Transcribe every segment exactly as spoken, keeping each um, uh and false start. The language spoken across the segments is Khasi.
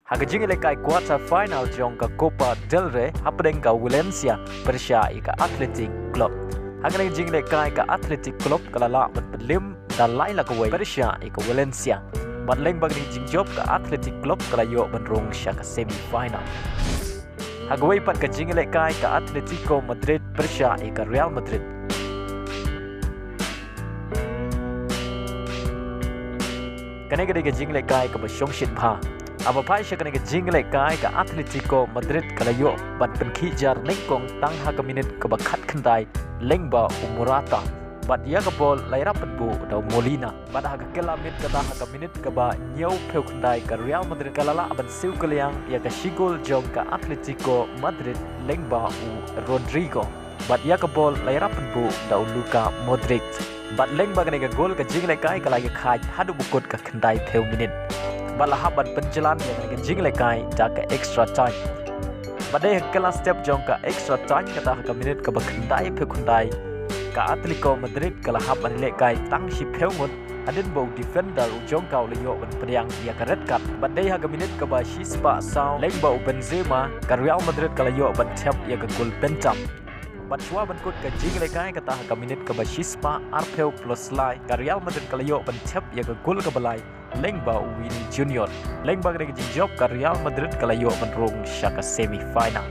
Ha ka jingïalehkai quarter final jong ka Copa del Rey hapdeng ka Valencia pyrshah ïa ka Athletic Club. Ha kane ka jingïalehkai ka Athletic Club ka la lah ban pynlem da lai la kawei pyrshah ïa ka Valencia. Bad lyngba kane ka jingjop ka Athletic Club ka la ïoh ban rung sha ka semi final. Ha kawei pat ka jingïalehkai ka Atletico Madrid pyrshah ïa ka Real Madrid. Kane ka dei ka jingïalehkai kaba shongshit bha. Haba phai sha kane ka jingïalehkai ka Atletico Madrid ka la ïoh ban pynkhih jar nyngkong tang ha ka minit kaba khatkhyndai lyngba u Morata. Bad ïa ka bol la ïarap pynbuh da u Molina. Bad ha ka kylla miet kata ha ka minit kaba hynñiewphew khyndai ka Real Madrid ka la lah ban siew kylliang ïa ka shi gol jong ka Atletico Madrid lyngba u Rodrygo. Bad ïa ka bol la ïarap pynbuh da u Luka Modric. Bad lyngba kane ka gol ka jingïalehkai ka la ïakhaid haduh ba kut ka khyndaiphew minit. Bad la hap ban pynjlan ïa kane ka jingïalehkai da ka extra time. Bad dei ha ka last step jong ka extra time kata ha ka minit kaba khyndaiphew khyndai ka Atletico Madrid ka la hap ban ïalehkai tang shiphew ngut hadien ba u defender u jong ka u la ïoh ban pdiang ïa ka red card. Bad dei ha ka minit kaba shispah saw lyngba u Benzema ka Real Madrid ka la ïoh ban thep ïa ka gol pyntham. Bad shuwa ban kut ka jingïalehkai kata ha ka minit kaba shispah arphew plus lai ka Real Madrid ka la ïoh ban thep ïa ka gol kaba lai lyngba u Vini Junior. Lyngba kane ka jingjop ka Real Madrid ka la ïoh ban rung sha ka semi final.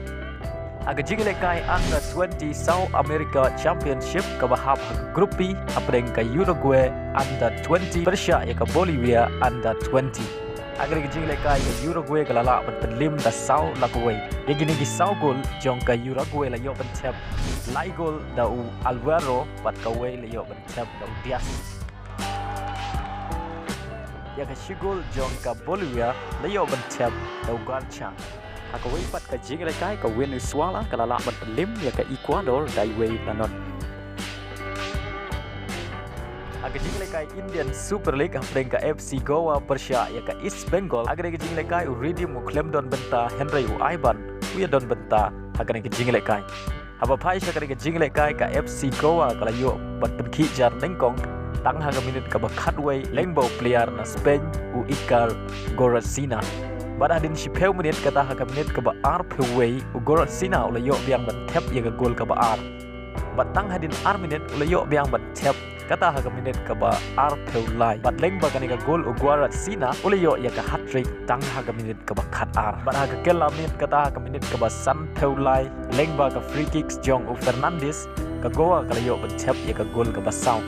Ha ka jingïalehkai under twenty South America Championship kaba hap ha ka Group B hapdeng ka Uruguay under twenty pyrshah ïa ka Bolivia under twenty. Ha kane ka jingïalehkai ka Uruguay ka la lah ban pynlem da saw la kawei. Ïa kine ki saw gol jong ka Uruguay la ïoh ban thep lai gol da u Alvaro bad kawei la ïoh ban thep da u Diaz. Ïa ka shi gol jong ka Bolivia la ïoh ban thep da u Garcha. Ha kawei pat ka jingïalehkai ka Venezuela ka la lah ban pynlem ïa ka Ecuador da iwei la not. Ha ka jingïalehkai Indian Super League hapdeng ka F C Goa pyrshah ïa ka East Bengal. Ha kane ka jingïalehkai u Ridim u khlem don bynta hynrei u Aiban u ïadon bynta ha kane ka jingïalehkai. Haba phai sha kane ka jingïalehkai ka F C Goa ka la ïoh ban pynkhih jar nyngkong tang ha ka minit kaba khatwei lyngba u player na Spain u Iker Goratsina. Bad hadien shiphew minit kata ha ka minit kaba arphew wei u Goratsina u la ïoh biang ban thep ïa ka gol kaba ar. Bad tang hadien ar minit u la ïoh biang ban thep kata ha ka minit kaba arphew lai. Bad lyngba kane ka gol u Goratsina u la ïoh ïa ka hat-trick tang ha ka minit kaba khatar. Bad ha ka kylla miet kata ha ka minit kaba sanphew lai lyngba ka free kicks jong u Fernandes ka Goa ka la ïoh ban thep ïa ka gol kaba saw.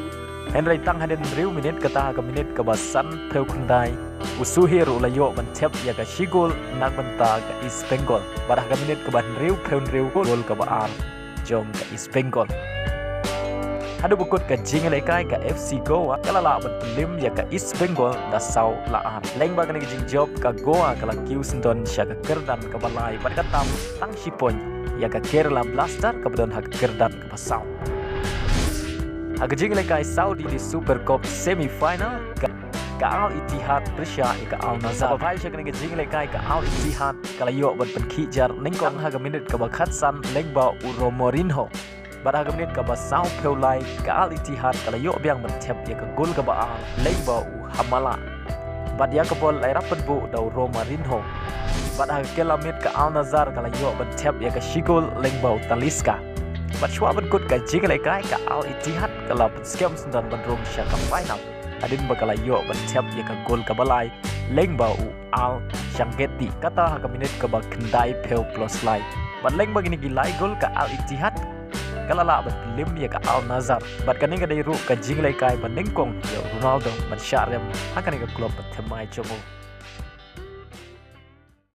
Hynrei tang hadien hynriew minit kata ha ka minit kaba sanphew khyndai u Suhir u la ïoh ban thep ïa ka shi gol na ka bynta ka East Bengal. Bad ha ka minit kaba hynriewphew hynriew gol kaba ar jong ka East Bengal. Haduh ba kut ka jingïalehkai ka F C Goa ka la lah ban pynlem ïa ka East Bengal da saw la ar. Lyngba kane ka jingjop ka Goa ka la kiew syndon sha ka kyrdan kaba lai bad ka tam tang shi point ïa ka Kerala Blaster kaba don ha ka kyrdan kaba saw. Ha ka jingïalehkai Saudi Super Cup semi final ka, ka Al Ittihad pyrshah ïa ka Al Nassr. Haba phai sha kane ka jingïalehkai ka Al Ittihad ka la ïoh ban pynkhih jar nyngkong ha ka minit kaba khatsan lyngba u Romarinho. Bad ha ka minit kaba sawphew lai ka Al Ittihad ka la ïoh biang ban thep ïa ka gol kaba ar lyngba u Hamala. Bad ïa ka bol la ïarap pynbuh da u Romarinho. Bad ha ka kylla miet ka Al Nassr ka la ïoh ban thep ïa ka shi gol lyngba u Talisca. Bad shuwa ban kut ka jingïalehkai ka Al Ittihad ka la pynskhem syndon ban rung sha ka final hadien ba ka la ïoh ban thep ïa ka gol kaba lai lyngba u Al Shangeti kata ha ka minit kaba khyndaiphew plus lai. Bad lyngba kine ki lai gol ka Al Ittihad ka la lah ban pynlem ïa ka Al Nassr. Bad kane ka dei ruh ka jingïalehkai ba nyngkong ïa u Ronaldo ban shah rem ha kane ka club ba thymmai jong u.